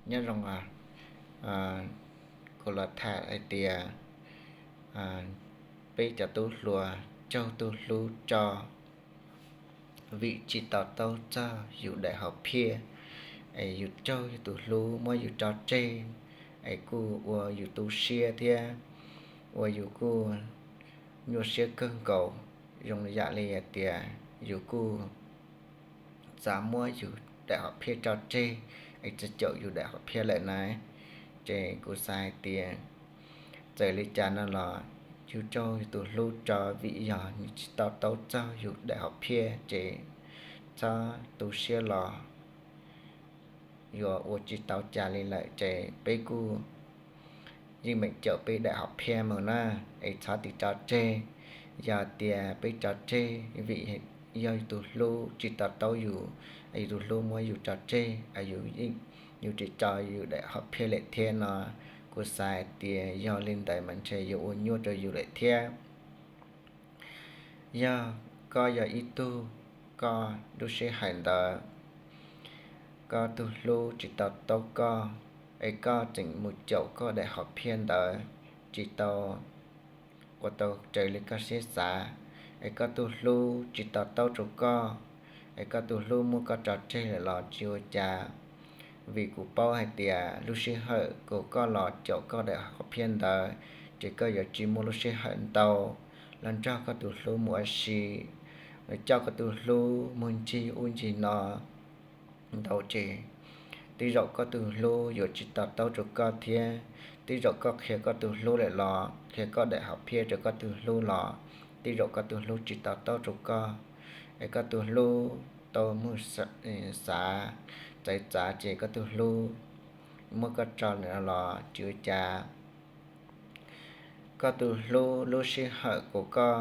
Nyob zoo, kuv los tham hais tias peb cov tub hluas raug tus hlub tso vim tsis to taub txog yus daim hom phiaj, es yus raug yus tus hlub muab yus tso tseg, es kuj ua yus tu siab thiab ua yus kuj nyuaj siab kawg nkaus, zoo yam li hais tias yus kuj xav muab yus daim hom phiaj tso tseg, es txawm caum yus daim hom phiaj lawm na. Ces kuv xav hais tias txawm li cas no los yus raug yus tus hlub tso vim yog nws tsis to taub txog yus daim hom phiaj ces txhob tu siab los yuav ua tsis tau cas li lawm ces peb kuj yeej meem caum peb daim hom phiaj mus na, es txhob tiv tso tseg. Yog tias peb tso tseg vim yog yus tus hlub tsis to taub yus, yus tus hlub muab yus tso tseg, yus, yus tsis tso yus daim hom phiaj lawm thiab no, kuv xav hais tias yog li ntawd mas ntshe yuav ua nyuaj rau yus lawm thiab. Yog koj yog ib tug, koj lub sij hawm ntawd koj tus hlub tsis to taub koj, es koj tseem mus caum koj daim hom phiaj ntawd tsis tau ua tau raws li koj siab xav, es koj tus hlub tsis to taub rau koj, es koj tus hlub muab koj tso tseg lawm los tsis ua cas. Vim kuv paub hais tias lub sij hawm uas koj los caum koj daim hom phiaj ntawd, ces koj yuav tsis muaj lub sij hawm ntau los nrog koj tus hlub mus ua si, coj koj tus hlub mus ncig ub ncig no ntau ces tej zaum koj tus hlub yuav tsis to taub rau koj thiab. Tej zaum koj qhia koj tus hlub lawm los qhia koj daim hom phiaj rau koj tus hlub los tej zaum koj tus hlub tsis to taub rau koj, es koj tus hlub tau mus xav txawv txav ces koj tus hlub muab koj tso lawm los tsis ua cas. Koj tus hlub lub sij hawm uas koj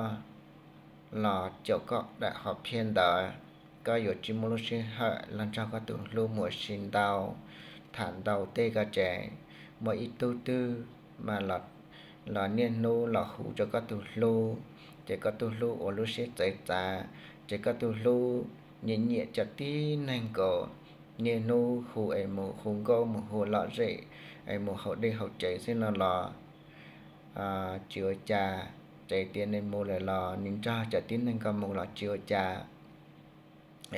los caum koj daim hom phiaj ntawd, koj yuav tsis muaj lub sij hawm los nrog koj tus hlub mus ua si ntau, tham ntau tej ko ces muaj ib tug twg mas los niaj hnub los hu rau koj tus hlub, ces koj tus hlub ua lub siab txawv txav, ces koj tus hlub nyiam nyiam cov tib neeg nkaus, niaj hnub hu es mus hu nkauj mus hu lom zem, es mus haus dej haus cawv xwb no los tsis ua cas. Txawm tias nws mus lawm los nws nrog cov tib neeg ko mus los tsis ua cas,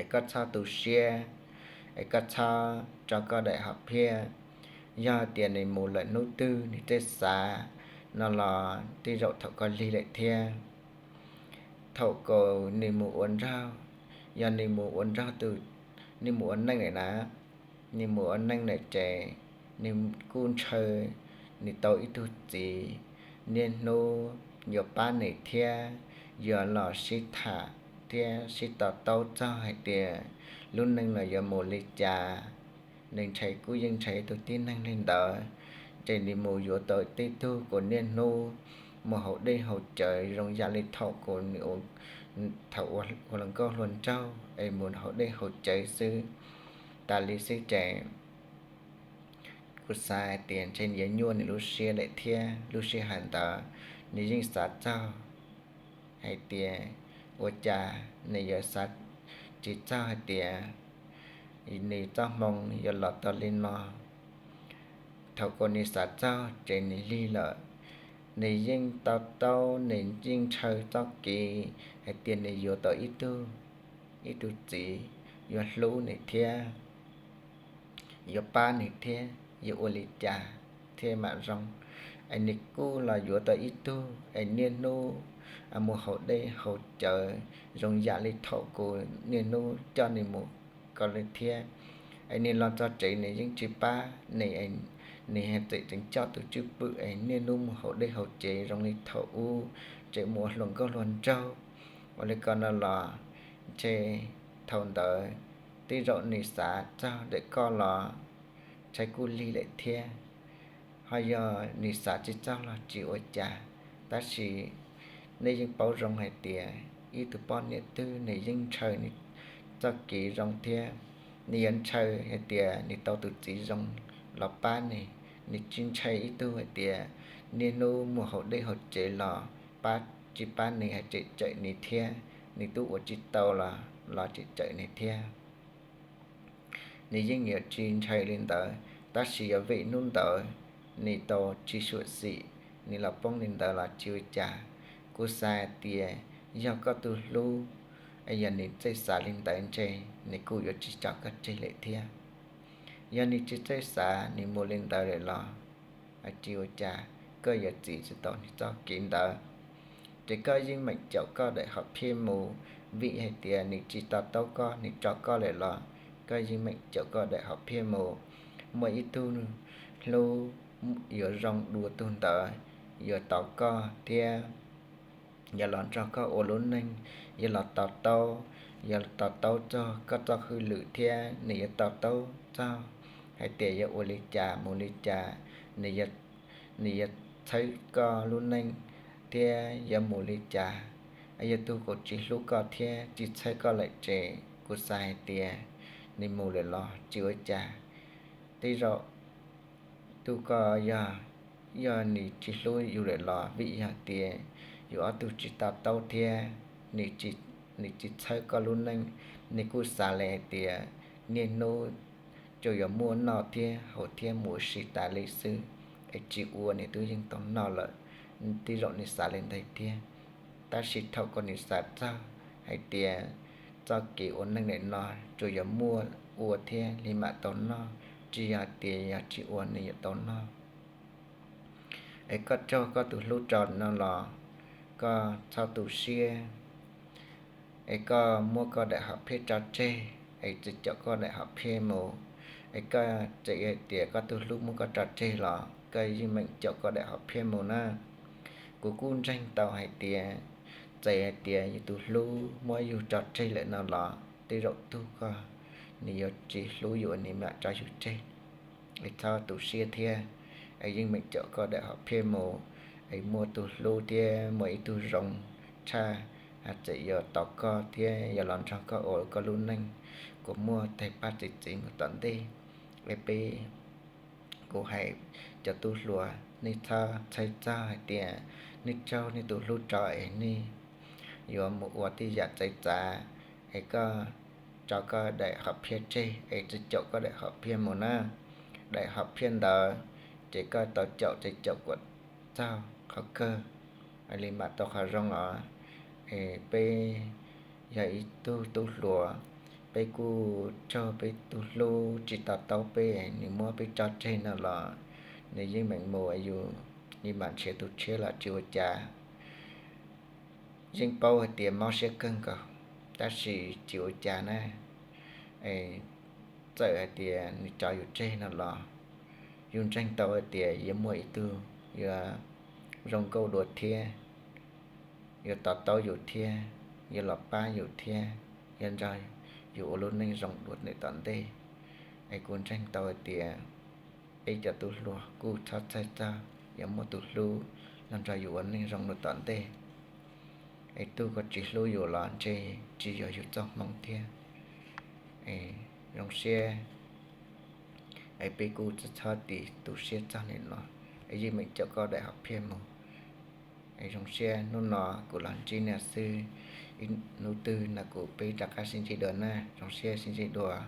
es koj txhob tu siab, es koj txhob tso koj daim hom phiaj. Yog tias nws mus lawm hnub twg nws thiaj xav no los tej zaum thaum koj lig lawm thiab. Thaum uas nws mus ua nraug, yog nws mus ua nraug, nws mus ua neej lawm na, nws mus ua neej lawm ces nws kuj ntshaw nws tau ib tug txiv niaj hnub yuav pab nws thiab yuav los sib tham thiab sib to taub txog hais tias lub neej no yuav mus li cas. Nws ntshai, kuj yeej ntshai tus tib neeg li ntawd, ces nws mus yuav tau tej tug uas niaj hnub mus haus dej haus cawv zoo yam li thaum uas nws, thaum ua hluas nkauj hluas nraug es mus haus dej haus cawv xwb tas li xwb ces kuv xav hais tias ntshe nws yuav nyuaj nws lub siab lawm thiab. Lub sij hawm ntawd nws yeej xav txog hais tias ua cas nws yuav xav tsis txog hais tias nws txoj hmoo yuav los tau li no. Thaum uas nws xav txog ces nws lig lawm. Nws yeej to taub, nws yeej ntshaw txoj kev hais tias nws yuav tau ib tug, ib tug txiv yuav hlub nws thiab yuav pab nws thiab yuav ua li cas thiaj mam zoo. Es nws kuj los yuav tau ib tug es niaj hnub mus haus dej haus cawv zoo yam li thaum uas niaj hnub coj nws mus ko li thiab. Es nws los txog tsev nws yeej tsis pab nws, nws tseem tseem coj tus cwj pwm es niaj hnub mus haus dej haus cawv zoo li thaum ub, tseem mus ua hluas nkauj hluas nraug ua li ko no los ntshe thaum ntawd tej zaum nws xav txog ntawm koj los ntshai kuj lig lawm thiab. Ho yog nws xav tsis txog los tsis ua cas, tab sis nej yeej paub zoo hais tias ib tug poj niam twg nws yeej ntshaw nws txoj kev zoo thiab. Nws yuav ntshaw hais tias nws tau tus txiv zoo los pab nws. Nws tsis ntshai ib tug hais tias niaj hnub mus haus dej haus cawv los pab, tsis pab nws, hais tseem tsawm nws thiab. Nws twb ua tsis tau los, los tseem tsawm nws thiab. Nws yeej yuav tsis ntshai li ntawd. Tab sis yog vim hnub ntawd nws tau tsis xyuam xim, nws los poob li ntawd los tsis ua cas. Kuv xav hais tias yog koj tus hlub, yog nws txawj xav li ntawd ntshe nws kuj yuav tsis tso koj tseg lawm thiab. Yog nws tsis txawj xav, nws mus li ntawd lawm los tsis ua cas, koj yuav txwv tsis tau nws txoj kev ntawd. Ces koj yeej meem caum koj daim hom phiaj mus, vim hais tias nws tsis to taub koj, nws tso koj lawm los koj yeej meem caum koj daim hom phiaj mus. Muaj ib tug hlub yuav zoo dua tug ntawd, yuav tos koj thiab yuav los nrog koj ua lub neej, yuav los to taub, yuav to taub txog koj txoj hauj lwm thiab nws yuav to taub txog hais tias yuav ua li cas mus li cas, nws yuav txhawb koj lub neej thiab yuav mus li cas. Yog tug kuj tsis hlub koj thiab tsis txhawb koj lawm ces kuv xav hais tias nws mus lawm los tsis ua cas. Tej zaum tug koj yog, yog nws tsis hlub yus lawm los vim yog tias yus ob tug tsis to taub thiab nws tsis txhawb koj lub neej. Nws kuj xav li hais tias niaj hnub tsuas yuav muaj noj thiab haus thiab mus ua si tas li xwb, es tsis ua nws twb yeej tau noj lawm. Tej zaum nws xav li ntawd thiab, tab sis thaum koj nws xav txog hais tias txoj kev ua neej ntawm no tsuas yog muaj ua thiab li mam tau noj, tsis yog tias yog tsis ua nws yuav tau noj. Es koj raug koj tus hlub tso no los koj txhob tu siab, es koj muab koj daim hom phiaj tso tseg, es txawm caum koj daim hom phiaj mus. Es koj txawm hais tias koj tus hlub muab koj tso tseg los koj yeej meem caum koj daim hom phiaj mus na. Kuv kuj ntseeg tau hais tias txawm hais tias yus tus hlub muab yus tso tseg lawm no los tej zaum tug koj nws yuav tsis hlub yus, nws mam tso yus tseg. Es txhob tu siab thiab, es yeej meem caum koj daim hom phiaj mus. Es muaj tus hlub thiab muaj ib tug zoo tshaj, txawm yuav tos koj thiab yuav los nrog koj ua koj lub neej, kuas muaj tag pab txi txiv mus tom ntej. Es peb, kuv hais cov tub hluas nej txhob txhawj txog hais tias nej raug nej tus hlub tso es nej yuav mus ua tej yam txawv txav, es koj tso koj daim hom phiaj tseg es txawm caum koj daim hom phiaj mus na. Daim hom phiaj ntawd ces koj tau caum ces caum kom txog qhov kawg, li mam tau qhov zoo os. Es peb yog ib tug tub hluas, peb kuj raug peb tus hlub tsis to taub peb, nws muab peb tso tseg no los nws yeej meem mus, yus li mam nrhiav tus tshiab los tsis ua cas. Yeej paub hais tias mob siab kawg nkaus, tab sis tsis ua cas na. Txawm hais tias nws tso yus tseg no los yus ntseeg tau hais tias yuav muaj ib tug yuav zoo nkauj dua thiab, yuav to taub yus thiab, yuav los pab yus thiab, yuav nrog yus ua lub neej zoo dua ntawm tom ntej. Es kuv ntseeg tau hais tias peb cov tub hluas kuj txhob txhawj txog, yuav muaj tus hlub los nrog yus ua neej zoo dua tom ntej. Es tug koj tsis hlub yus los ntshe tsis yog yus txoj hmoov thiab. Zoo siab, es peb kuj txhob txhob tu siab txog nim no, es yeej meem caum koj daim hom phiaj mus. Es zoo siab hnub no kuv los ntsib nej xwb, hnub twg no kuv peb rov qab sib ntsib dua na, zoo siab sib ntsib dua.